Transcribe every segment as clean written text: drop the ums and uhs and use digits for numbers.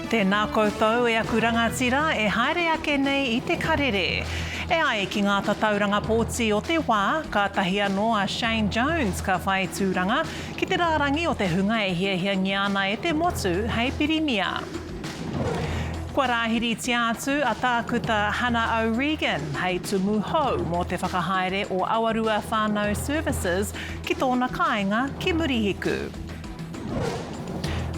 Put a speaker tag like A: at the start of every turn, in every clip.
A: Tēnā koutou e aku rangatira e haere ake nei i te karere. E ai ki ngā tatauranga pōti o te wā, kātahi anō a Shane Jones ka whai tūranga ki te rārangi o te hunga e hiahiangia ana e te motu hei pirimia. Kua rāhiritia atu a Tākuta Hana O'Regan hei tumu hou mō te whakahaere o Awarua Whānau Services ki tōna kāinga ki Murihiku.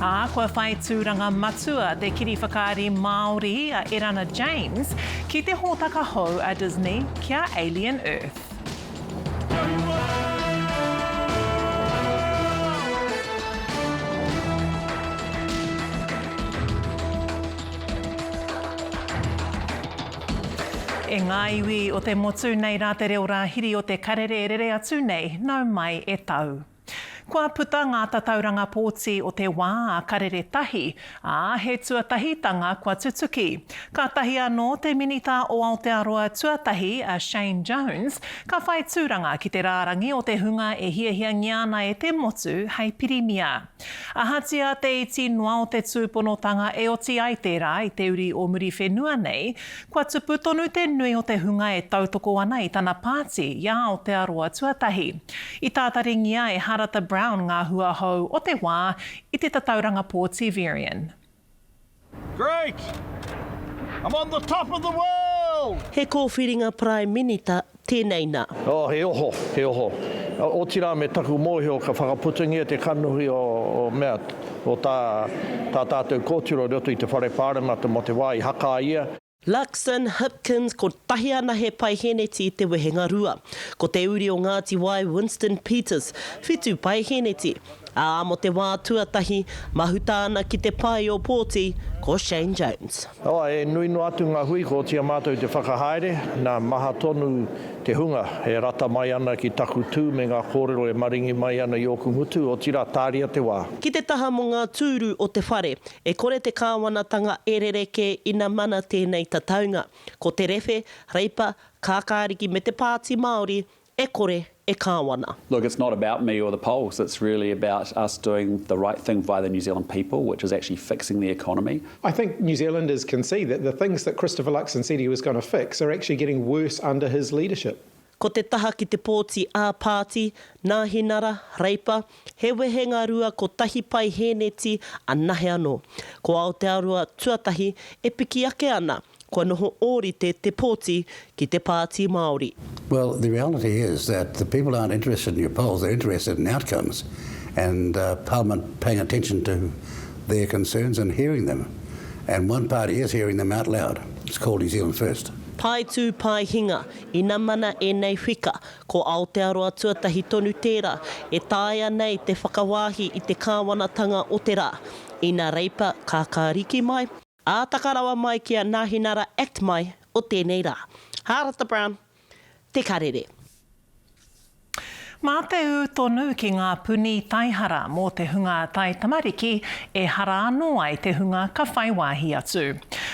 A: Ā, kua whai tūranga matua te kiriwhakaari Māori a Erana James ki te hōtaka hou a Disney ki a Alien Earth. E ngā iwi o te motu nei rā te reo rāhiri o te karere rere atu nei, nau mai e tau. Kua puta ngā tatauranga pōti o te wā a Karere Tahi, ā, he tuatahitanga kua tutuki. Kātahi anō te Minita o Aotearoa tuatahi a Shane Jones ka whai tūranga ki te rārangi o te hunga e hiahiangia ana e te motu hei Pirimia. Ahatia te iti noa o te tūponotanga e oti ai tērā i te uri o Muriwhenua nei, Kua tupu tonu te nui o te hunga e tautoko ana i tana pāti i a Aotearoa Tuatahi. I tātaringia e Harata Brown ngā hua hou o te wā i te tatauranga pōti Verian.
B: Great! I'm on the top of the world!
C: He kōwhiringa Parae Minita tēnei nā.
B: Oh, he oho, he oho. Otirā me taku mōhio ka whakaputangia te kanohi o, o mea, o tā, tā tātou kōtiro i roto i te whare pāremata mō te wā i haka a ia.
C: Luxon, Hipkins, kotahi anahe paeheneti i te wehenga rua. Ko te uri o Ngāti Wai Winston Peters, whitu paeheneti. Ā, mō te wā tuatahi, mahuta ana ki te pae o Pōti, ko Shane Jones.
B: Oh, e nui noa atu ngā hui kua oti a mātou te whakahaere, nā, maha tonu te hunga e rata mai ana ki taku tū me ngā kōrero e maringi mai ana i ōku ngutu, otirā, tāria te wā.
C: Ki te taha mō ngā tūru o te whare, e kore te kāwanatanga e rerekē ina mana tēnei tataunga. Ko Te Rewhe, Reipa, Kākāriki me te Pāti Māori E kore e kāwana.
D: Look, it's not about me or the polls, it's really about us doing the right thing by the New Zealand people, which is actually fixing the economy.
E: I think New Zealanders can see that the things that Christopher Luxon said he was going to fix are actually getting worse under his leadership.
C: Ko te taha ki te pōti ā-pāti, Nāhinara, Reipa, he wehenga rua kotahi paihēneti anahe anō. Ko Aotearoa tuatahi e piki ake ana Kua noho ōrite te pōti ki te Pāti Māori.
F: Well, the reality is that the people aren't interested in your polls, they're interested in outcomes and Parliament paying attention to their concerns and hearing them. And one party is hearing them out loud. It's called New Zealand First.
C: Pae tū, pae hinga, ina mana ēnei whika, ko Aotearoa tuatahi tonu tērā e taea nei te whakawāhi i te kāwanatanga o te rā. Ina reipa kākāriki mai, Ā, taka rawa mai ki a Nāhinara Act mai o tēnei rā. Hārata Brown, Te Karere.
A: Mā te ū tonu ki ngā puni taihara mō te hunga taitamariki e hara anō ai te hunga ka whai wāhi atu.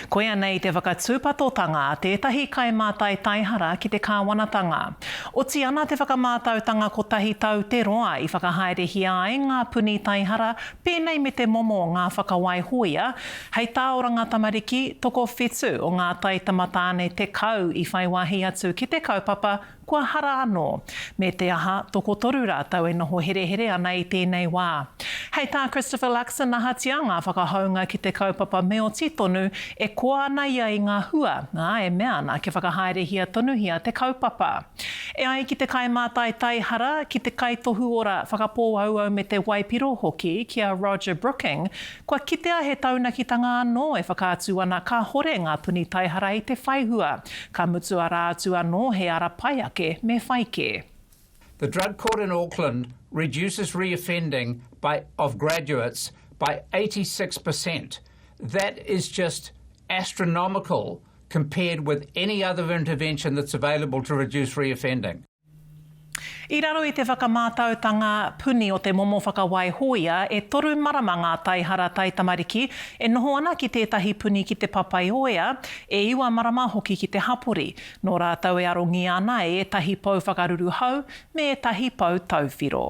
A: Koia nei te whakatūpatotanga a tētahi kaimātai taihara ki te kāwanatanga. Oti ana te whakamātautanga kotahi tau te roa i whakahaerehia ai ngā puni taihara pēnei me te momo o ngā whakawai hōia, Hei tā Oranga Tamariki, tokowhitu o ngā taitamatāne 10 i whai wāhi atu ki te kaupapa, kua hara anō. Me te aha, tokotoru rātou e noho herehere ana i tēnei wā. Hei tā Christopher Luxon ahatia ngā whakahounga ki te kaupapa me oti tonu, e koa ana ia i ngā hua, ā, e mea ana kia whakahaerehia tonuhia te kaupapa. E ai ki te kaimātai taihara, ki te kaitohuora whakapōauau me te waipiro hoki, ki a Roger Brooking, Kua kitea he taunakitanga anō e whakaatu ana kāhore ngā puni taihara i te whaihua, ka mutu arā atu anō he ara pai ake me whai kē.
G: The drug court in Auckland reduces reoffending by of graduates by 86%. That is just astronomical compared with any other intervention that's available to reduce reoffending.
A: I raro i te whakamātautanga puni o te momo whakawai hōia, e toru marama ngā taihara taitamariki e noho ana ki tētahi puni ki Te Papaioea, e iwa marama hoki ki te hapori. Nō rātou e arongia ana e ētahi pou whakaruruhau me ētahi pou tauwhiro.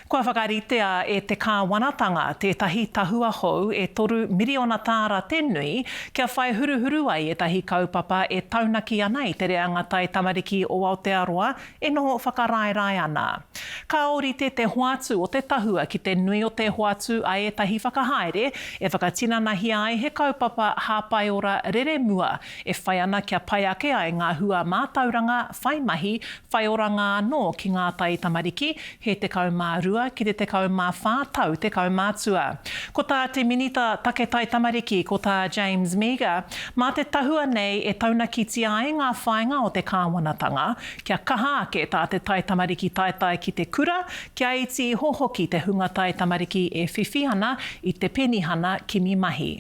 A: Kua whakaritea e te kāwanatanga tētahi tahua hou e 3 miriona tāra te nui kia whai huruhuru ai ētahi kaupapa e taunaki ana i te reanga taitamariki o Aotearoa e noho whakaraerae ana. Ka ōrite te hoatu o te tahua ki te nui o te hoatu a ētahi whakahaere e whakatinanahia ai he kaupapa hāpaiora reremua e whai ana kia pai ake ai ngā hua mātauranga, whai mahi, whai oranga anō ki ngā taitamariki, he 12 ki te 14 tau te kaumātua. Ko tā te Minita Take Taitamariki, ko tā James Meager, mā te tahua nei e taunakitia ai ngā whāinga o te kāwanatanga, kia kaha ake tā te taitamariki taetae ki te kura, kia iti iho hoki te hunga taitamariki e whiwhi ana i te penihana kimi mahi.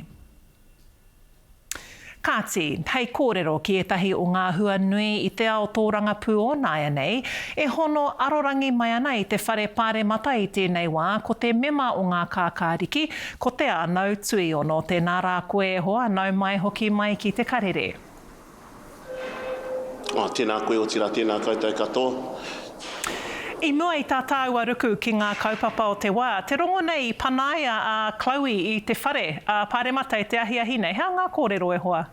A: Kāti, hei kōrero ki ētahi o ngā hua nui i te ao tōrangapū o nāianei, e hono arorangi mai ana i te whare paremata i tēnei wā ko te mema o ngā kākāriki, ko Te Ānau Tuiono. Tēnā rā koe e hoa, nau mai hoki mai ki Te Karere.
H: Oh, tēnā koe, otirā tēnā koutou katoa.
A: I mua i tā tāua ruku ki ngā kaupapa o te wā, te rongo nei i panaia a Chloe i te whare a Pāremata i te ahiahi nei. He aha ngā kōrero e hoa?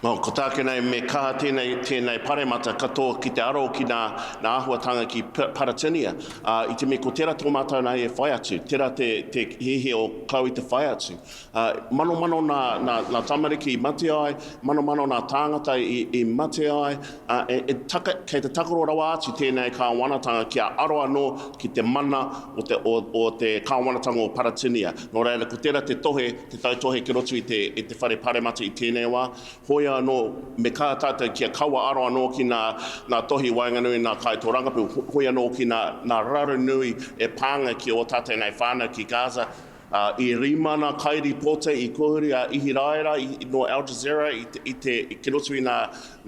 H: Oh, ko tāku nei me kaha tēnei, tēnei paremata katoa ki te aro ki nā, nā āhuatanga ki Paratinia. Ā, i te mea ko tērā tō mātou nei e whai atu, tērā te, te hiahia o Chloe te whai atu. Ā, manomano nā, nā, nā tamariki i mate ai, manomano nā tāngata i, i mate ai, ā, e, e taka, kei te takaro rawa atu tēnei kāwanatanga kia aro anō ki te mana o te, o, o te kāwanatanga o Paratinia. Nō reira, ko tērā te tohe, te tautohe ki roto i te, i te whare paremata i tēnei wā. Hoi anō, me kaha tātou kia kaua aro anō ki nā, nā tohe i waenganui i nā kaitōrangapū, hoi anō ki nā, nā raru nui e pānga ki ō tātou nei whānau ki Gaza, Ā, i rima nā kairīpoata i kōhuru a Ihiraera i, nō Al Jazeera i te, i te, ki roto i nā,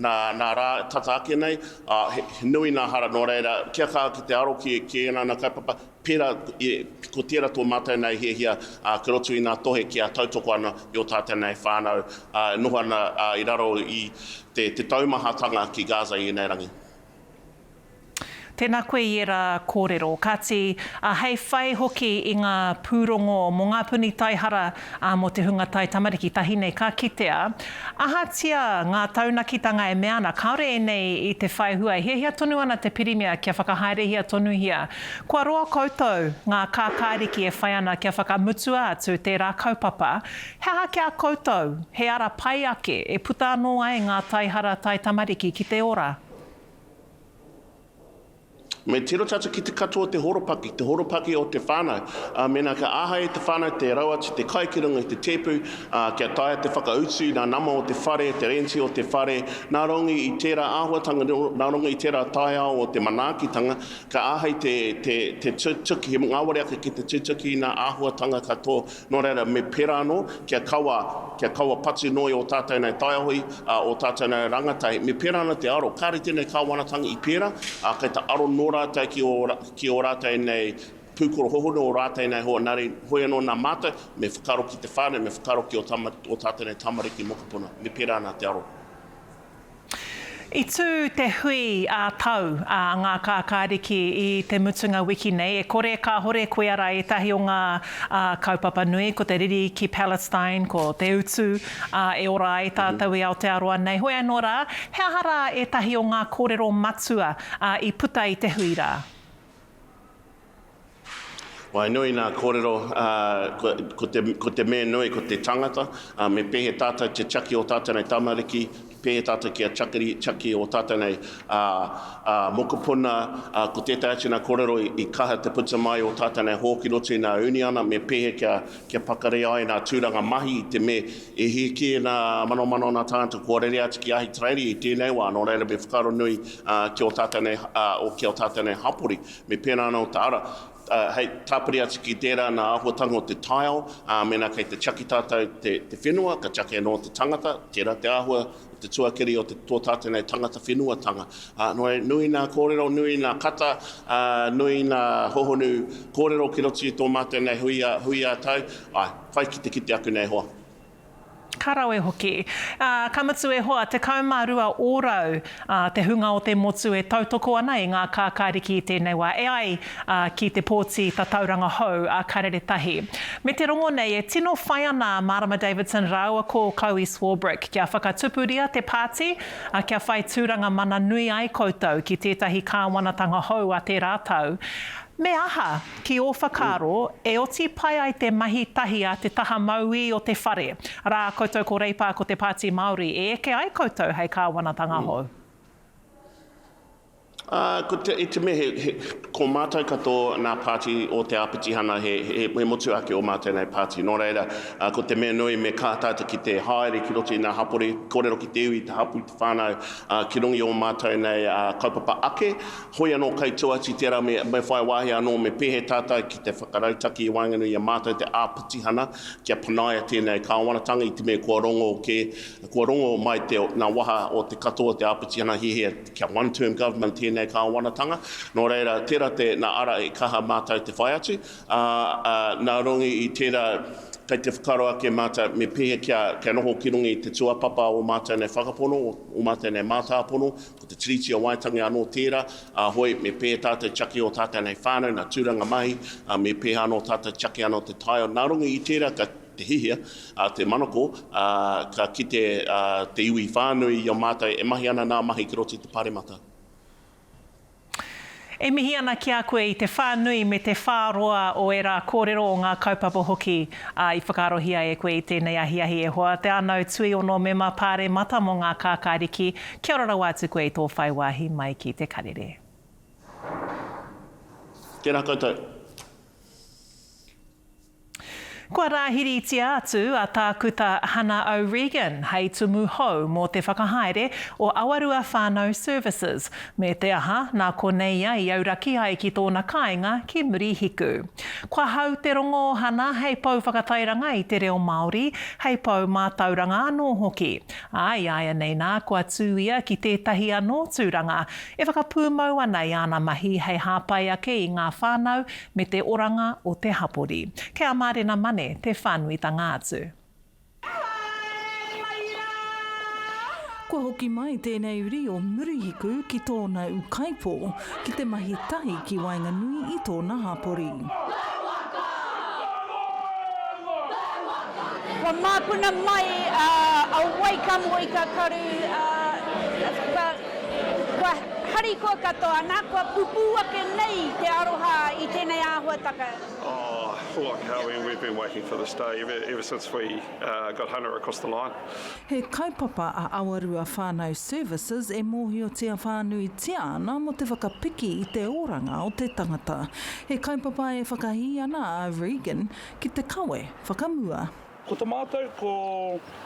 H: nā, nā rā tata ake nei, ā, he, he nui nā hara, nō reira, kia kaha ki te aro ki, ki ēnā nā kaupapa, pērā, i, ko tērā tō mātou nei hiahia, ā, ki roto i nā tohe kia tautoko ana i ō tātou nei whānau, ā, e noho ana, ā, i raro i te, te taumahatanga ki Gaza i ēnei rangi.
A: Tēnā koe i ērā kōrero. Kāti, hei whai hoki i ngā pūrongo mō ngā puni taihara mō te hunga taitamariki tahi nei ka kitea, ahatia ngā taunakitanga e mea ana kāore ēnei i te whai hua, e hiahia tonu ana te Pirimia kia whakahaerehia tonuhia. Kua roa koutou, ngā kākāriki e whai ana kia whakamutua atu tērā kaupapa. He aha ki a koutou, he ara pai ake e puta anō ai ngā taihara taitamariki ki te ora?
H: Me tiro tātou ki te katoa o te horopaki, te horopaki o te whānau. Ā, mēnā ka āhei te whānau te rau atu te kai ki runga i te tēpu, ā, kia taea te whakautu nā nama o te whare, te renti o te whare, nā runga i tērā āhuatanga, nā runga i tērā taiao o te manaakitanga, ka āhei te, te, te tutuki, he ngāwari ake ki te tutuki i nā āhuatanga katoa. Nō reira, me pērā anō, kia kaua, kia kaua patu noa i ō tātou nei taiohi, ā, ō tātou nei rangatahi. Me pērā ana te aro. Kāre tēnei kāwanatanga i pērā, ā, kei te aro nō rātou ki ō, ki ō rātou nei pūkoro hohonu, ō rātou nei hoa. Nā reira, hoi anō nā mātou, me whakaaro ki te whānau, me whakaaro ki ō tama, ō tātou nei tamariki mokopuna. Me pērā ana te aro.
A: I tū te hui ā-tau a Ngā Kākāriki i te mutunga wiki nei, e kore kāhore koia rā ētahi o ngā kaupapa nui, ko te riri ki Palestine, ko te utu e ora ai tātou i Aotearoa nei. Hoi anō rā, he aha rā ētahi o ngā kōrero matua i puta i te hui rā?
H: Wai nui nā kōrero, ā, ko te, ko te mea nui ko te tangata, ā, me pēhea tātou te tiaki o tātou nei tamariki, pēhea tātou kia chakiri, tiaki o tātou nei, ā, ā, mokopuna, ā, ko tētahi atu nā kōrero i, i kaha te puta mai o tātou nei hō ki roto i nā uniana, me pēhea kia, kia pakari ai nā tūranga mahi i te me e hē kē nā manomano nā tāngata kua rere atu ki Ahitereiria i tēnei wā, nō reira me whakaaro nui, ā, ki ō tātou nei, ā, o ki ō tātou nei hapori. Me pērā anō te ara, hei tāpiri atu ki tērā nā āhuatanga o te taiao, ā, mēnā kei te tiaki tātou te, te whenua, ka tiaki anō te tangata, tērā te āhua o te tuakiri o te, tō tātou nei tangata whenuatanga. Ā, nō reira, nui nā kōrero, nui nā kata, ā, nui nā hohonu kōrero ki roto i tō mātou nei hui ā, hui ā-tau, āe, pai ki te kite aku nei hoa.
A: Ka rawe hoki. Ā, ka mutu e hoa, 12 ōrau te hunga o te motu e tautoko ana i ngā kākāriki i tēnei wā, e ai ki te pōti tatauranga hou a Karere Tahi. Me te rongo nei, e tino whai ana a Marama Davidson rāua ko Chloe Swarbrick kia whakatupuria te pāti, ā, kia whai tūranga mana nui ai koutou ki tētahi kāwanatanga hou a tērā tau. Me aha, ki ō whakaaro, e oti pai ai te mahi tahi a te taha mauī o te whare, arā, koutou ko Reipa, ko te Pāti Māori, e eke ai koutou hei kāwanatanga hou?
H: Ā, ko te, i te mea he, he, ko mātou katoa nā pāti o te āpitihana he, he, he motu ake o mātou nei pāti. Nō reira, ā, ko te mea nui me kaha tātou ki te haere ki roto i ngā hapori, kōrero ki te iwi, te hapū, te whānau, ā, ki runga i ō mātou nei ā, kaupapa ake, Hoi anō kai tua atu i tērā me me whai wāhi anō me pēhea tātou ki te whakarautaki i waenganui i a mātou te āpitihana kia panaia tēnei kāwanatanga i te mea kua rongo kē, kua rongo mai te nā waha o te katoa o te āpitihana hiahia kia one term government tēnei kāwanatanga. Nō reira, tērā te nā ara e kaha mātou te whai atu, ā, ā, nā runga i tērā kei te whakaaro ake mātou me pēhea kia, kia noho ki runga i te tūāpapa o mātou nei whakapono, o mātou nei mātāpono, Ko te Tiriti o Waitangi anō tērā, ā, hoi, me pēhea tātou tiaki ō tātou nei whānau, nā tūranga mahi, ā, me pēhea anō tātou tiaki anō te taiao. Nā runga i tērā ka te hihia, ā, te manako, ā, ka kite, ā, te iwi whānui i a mātou e mahi ana nā mahi ki roto i te Pāremata.
A: E mihi ana ki a koe i te whānui me te whāroa o ērā kōrero o ngā kaupapa hoki i whakaarohia e koe i tēnei ahiahi e hoa. Te Anau Tuiono Mema Pāremata mō ngā Kākāriki, kia ora rawa atu koe i tō whai wāhi mai ki Te Karere.
H: Tēnā koutou.
A: Kua rāhiritia atu a Tākuta Hana O'Regan hei tumu hou mō te whakahaere o Awarua Whānau Services, me te aha, nā konei ia i auraki ai ki tōna kāinga ki Murihiku. Kua hau te rongo o Hana hei pou whakatairanga i te reo Māori, hei pou mātauranga anō hoki. Ā, i āianei nā, kua tū ia ki tētahi anō tūranga e whakapūmau ana i āna mahi hei hāpai ake i ngā whānau me te oranga o te hapori. Kei a Mārena Mane te whānuitanga atu.
I: Kua hoki mai tēnei uri o Murihiku ki tōna ūkaipō, ki te mahi tahi ki waenganui i tōna hapori.
J: Kua māpuna mai a Waikamo i ka karu, kua harikoa katoa, nā, kua pupū ake nei te aroha i tēnei āhuataka.
K: Oh, like hell, we've been waiting for this day ever, ever since we uh, got Hana across the line.
I: He kaupapa a Awarua Whānau Services e mōhiotia whānuitia ana mō te whakapiki i te oranga o te tangata. He kaupapa e whakahī ana a Regan ki te kawe whakamua.
L: Ko ta mātou ko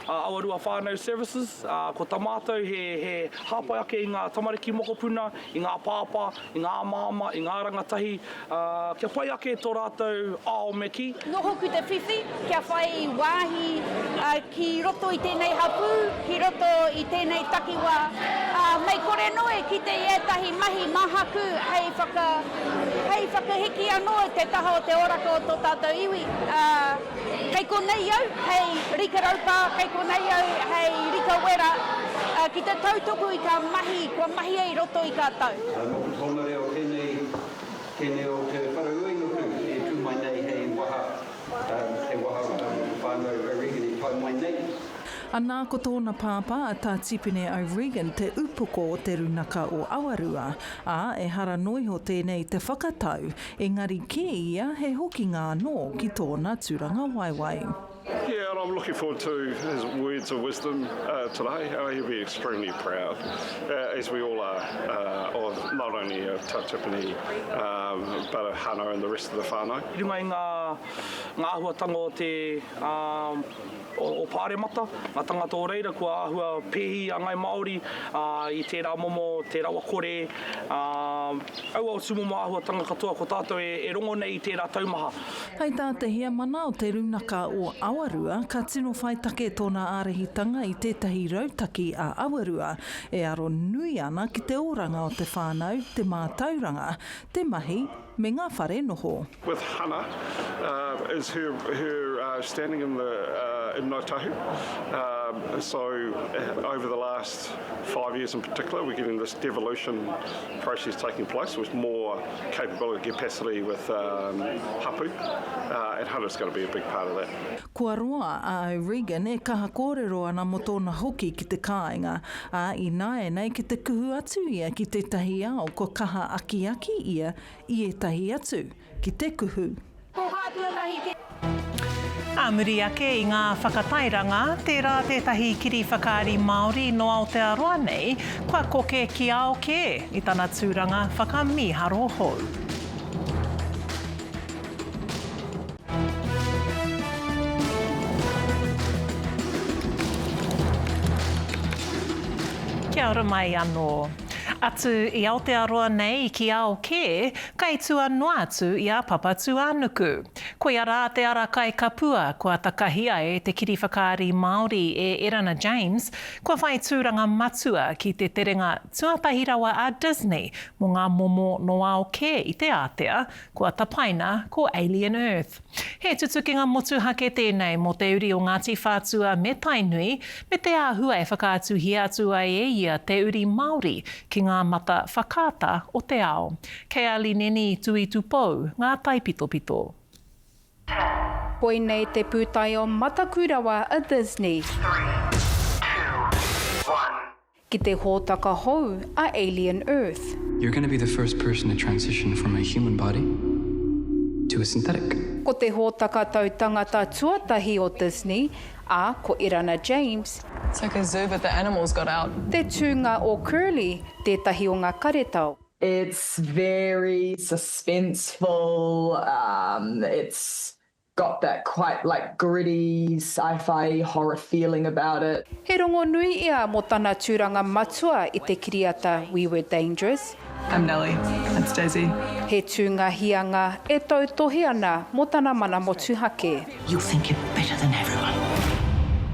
L: Awarua Whānau Services, ko ta mātou he he hāpai ake i ngā tamariki mokopuna, i ngā pāpā, i ngā māmā, i ngā rangatahi, kia pai ake tō rātou ao me kī.
J: Noho ki te whiwhi kia whai wāhi ki roto i tēnei hapū, ki roto i tēnei takiwā, ā, mei kore noa e kite i ētahi mahi mahaku hei whaka, hei whakahiki anō i te taha o te oraka o tō tātou iwi, ā. Kei konei au hei rika raupā, kei konei au hei rika wera, ki te tautoko i kā mahi kua mahia i roto i kā tau.
M: Nō te tōna reo tēnei, tēnei o Te Wharauinuku e tū mai nei hei waha, hei waha whānau O'Regan e tae mai nei.
I: Anā ko tōna pāpā a Tā Tipene O'Regan te upoko o te Runaka o Awarua, ā, ehara noiho tēnei te whakatau, engari kē ia he hokinga anō ki tōna tūrangawaewae.
K: Yeah, and I'm looking forward to his words of wisdom uh, today. Uh, he'll be extremely proud, uh, as we all are, uh, of not only of Tā Tipene, um, but of Hana and the rest of the whānau.
L: I runga i ngā, ngā āhuatanga o te, um, o Pāremata, ngā tangata o reira kua āhua pēhi a Ngāi Māori i tērā momo te rawakore, aua tūmomo āhuatanga katoa ko tātou e rongo nei i tērā taumaha.
I: Hei tā te heamana o Te Rūnaka o Awarua, ka tino whai take tōna ārahitanga i tētahi rautaki a Awarua e aro nui ana ki te oranga o te whānau, te mātauranga, te mahi me ngā whare noho.
K: With Hana is her her. standing in the in Ngāi Tahu. Um, so over the last five years in particular, we're getting this devolution process taking place with more capability capacity with um, hapu, uh, and Hunter's going to be a big part of that.
I: Kua roa a O'Regan e kaha kōrero ana mō tōna hoki ki te kāinga, ā, ināianei ki te kuhu atu ia ki tētahi ao kua kaha akiaki ia i ētahi atu ki te kuhu.
J: Ko Hā Tuatahi te.
A: Ā muri ake i ngā whakatairanga, tērā tētahi kiriwhakaari Māori nō Aotearoa nei kua koke ki ao kē i tana tūranga whakamīharo hou. Kia ora mai anō. Atu i Aotearoa nei ki ao kē, kai tua noa atu i a Papatūānuku. Koia rā te ara kai kapua kua takahia e te kiriwhakaari Māori e Erana James, kua whai tūranga matua ki te terenga tuatahi rawa a Disney mō ngā momo nō ao kē i te ātea, kua tapaina ko Alien Earth. He tutukinga motuhake tēnei mō te uri o Ngāti Whātua me Tainui, me te āhua e whakaatuhia atu ai e ia te uri Māori ki ngā mata whakaata o te ao. Kei a Lineni Tuitupou ngā taipitopito.
N: Koinei te pūtaiao mataku rawa a Disney. Ki te hōtaka hou a Alien Earth.
O: You're gonna be the first person to transition from a human body to a synthetic.
N: Ko te hōtaka tautangata tuatahi o Disney, ā, ko Erana James.
P: It's like a zoo but the animals got out.
N: Te tūnga o Curly, tētahi o ngā karetao.
P: It's very suspenseful, um, it's got that quite like gritty sci-fi horror feeling about it.
N: He rongonui ia mō tana tūranga matua i te kiriata We Were Dangerous.
P: I'm Nellie, that's Daisy.
N: He tūnga hianga e tautohe ana mō tana mana motuhake.
Q: You'll think you're better than everyone.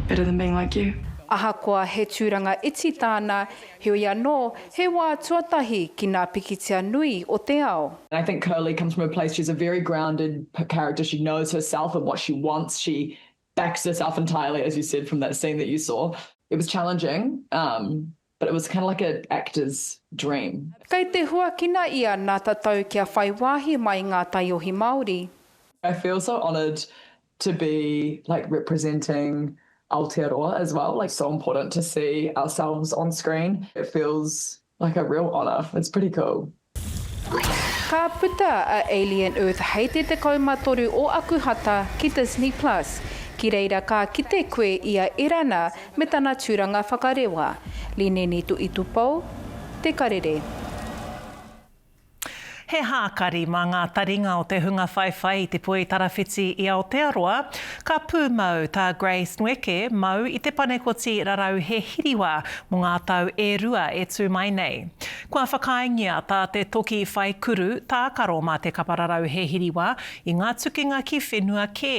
P: Better than being like you.
N: Ahakoa he tūranga iti tāna, Heoi anō, he wā tuatahi ki ngā pikitia nui o te ao.
P: I think Curly comes from a place, she's a very grounded character, she knows herself and what she wants, she backs herself entirely, as you said from that scene that you saw. It was challenging, um, but it was kind of like an actor's dream.
N: Kei te huakina ia nā tatau kia whai wāhi mai ngā taiohi Māori.
P: I feel so honoured to be like representing Aotearoa as well, like so important to see ourselves on screen. It feels like a real honour, it's pretty cool.
N: Ka puta a Alien Earth hei te 13 o Akuhata ki Disney Plus. Ki reira ka kite koe i a Erana me tana tūranga whakarewa. Lineni Tuitupou, Te Karere.
A: He hākari mā ngā taringa o te hunga whaiwhai i te poi tarawhiti i Aotearoa, ka pūmau tā Grace Nweke mau i te panekoti rarauhe hiriwa mō ngā tau e rua e tū mai nei. Kua whakaaengia tā te toki whai kuru tākaro mā te kapa rarauhe hiriwa i ngā tukinga ki whenua kē,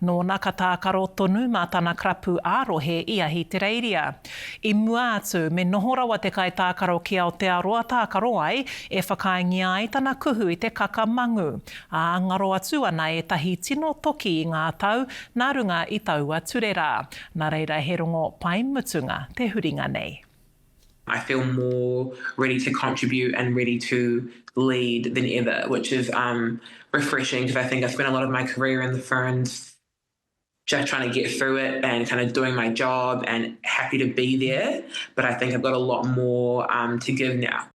A: nōna ka tākaro tonu mā tana karapu ā-rohe i Ahitereiria. I mua atu, me noho rawa te kaitākaro ki Aotearoa tākaro ai, e whakaaengia ai tana kuhu i te kaka mangu, ā, ngaro atu ana ētahi tino toki i ngā tau nā runga i taua ture rā. Nā reira he rongo pai mutunga te huringa nei.
R: I feel more ready to contribute and ready to lead than ever, which is um, refreshing because I think I spent a lot of my career in the Ferns just trying to get through it and kind of doing my job and happy to be there. But I think I've got a lot more um, to give now.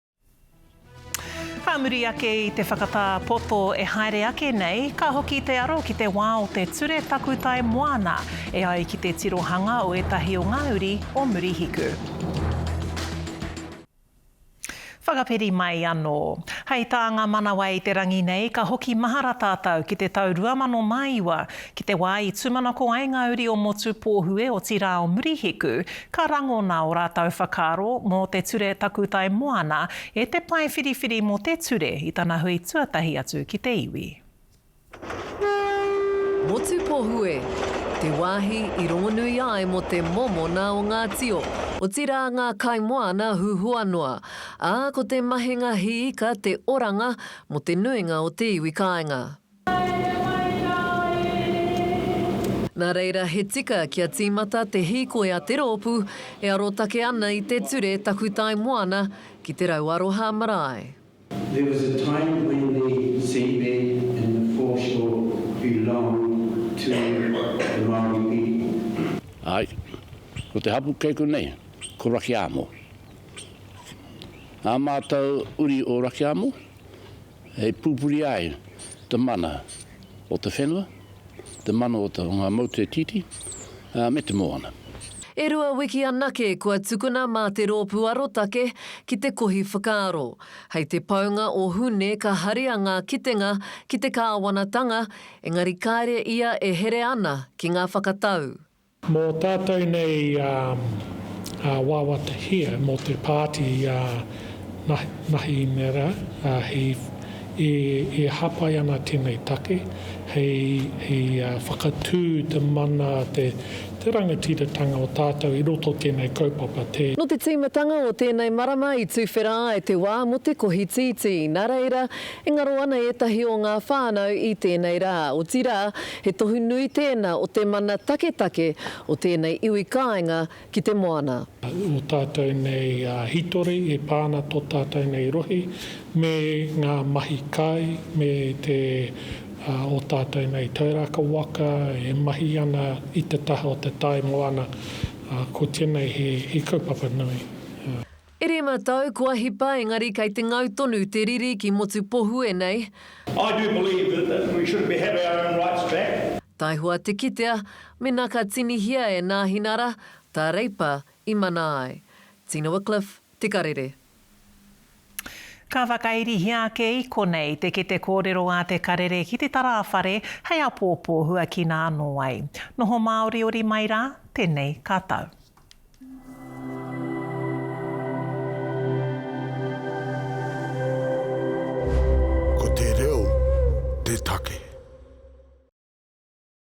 A: Ka muri ake i te whakatā poto e haere ake nei, ka hoki te aro ki te wā o te ture takutai moana, e ai ki te tirohanga o ētahi o ngā uri o Murihiku. Whakapiri mai anō. Hei tā ngā manawa i te rangi nei, ka hoki mahara tātou ki te tau 2009, ki te wā i tūmanako ai ngā uri o Motupōhue otirā o Murihiku, ka rangona ō rātou whakaaro mō te ture takutai moana e te pae whiriwhiri mō te ture i tana hui tuatahi atu ki te iwi.
S: Motupōhue, te wāhi i rongonui ai mō te mōmona o ngā tio, otirā ngā kaimoana huhua noa, ā, ko te mahinga hī ika te oranga mō te nuinga o te iwi kāinga. Nā reira he tika kia tīmata te hīkoi a te rōpū e arotake ana i te ture takutai moana ki Te Rauaroha Marae.
T: There was a time when the seabed and the foreshore belonged to the Māori people.
U: Āe, ko te hapu kei konei, ko Rakiāmo. Ā mātou uri o Rakiāmo, hei pupuri ai te mana o te whenua, te mana o ngā moutere tītī, me te moana.
S: E rua wiki anake kua tukuna mā te rōpū arotake ki te kohi whakaaro. Hei te paunga o Hune ka haria ngā kitenga ki te kāwanatanga, engari kāre ia e here ana ki ngā whakatau.
V: Mō tātou nei wawatahia mō te pāti Nahinera e hāpai ana tēnei take hei whakatū te mana, te rangatiratanga o tātou i roto tēnei kaupapa te.
S: Nō te tīmatanga o tēnei marama i tuwhera ai te wā mō te kohi tītī. Nā reira, e ngaro ana ētahi o ngā whānau i tēnei rā. Otirā, he tohu nui tēnā o te mana taketake o tēnei iwi kāinga ki te moana.
V: O tātou nei hitori e pā ana tō tātou nei rohe me ngā mahi kai me te o tātou nei tauraka waka e mahi ana i te taha o te tai moana, ko tēnei he kaupapa nui.
S: E rima tau kua hipa engari kei te ngau tonu te riri ki Motupohue nei.
W: I do believe that we should have our own rights back.
S: Taihoa te kitea, mena ka tinihia e Nāhinara, tā Reipa i mana ai. Tina Wickliffe, Te Karere.
A: Ka whakairihia ake i konei te kete kōrero a Te Karere ki te tarāwhare hei apōpō huakina anō ai. Noho māoriori mai rā, tēnei ka tau.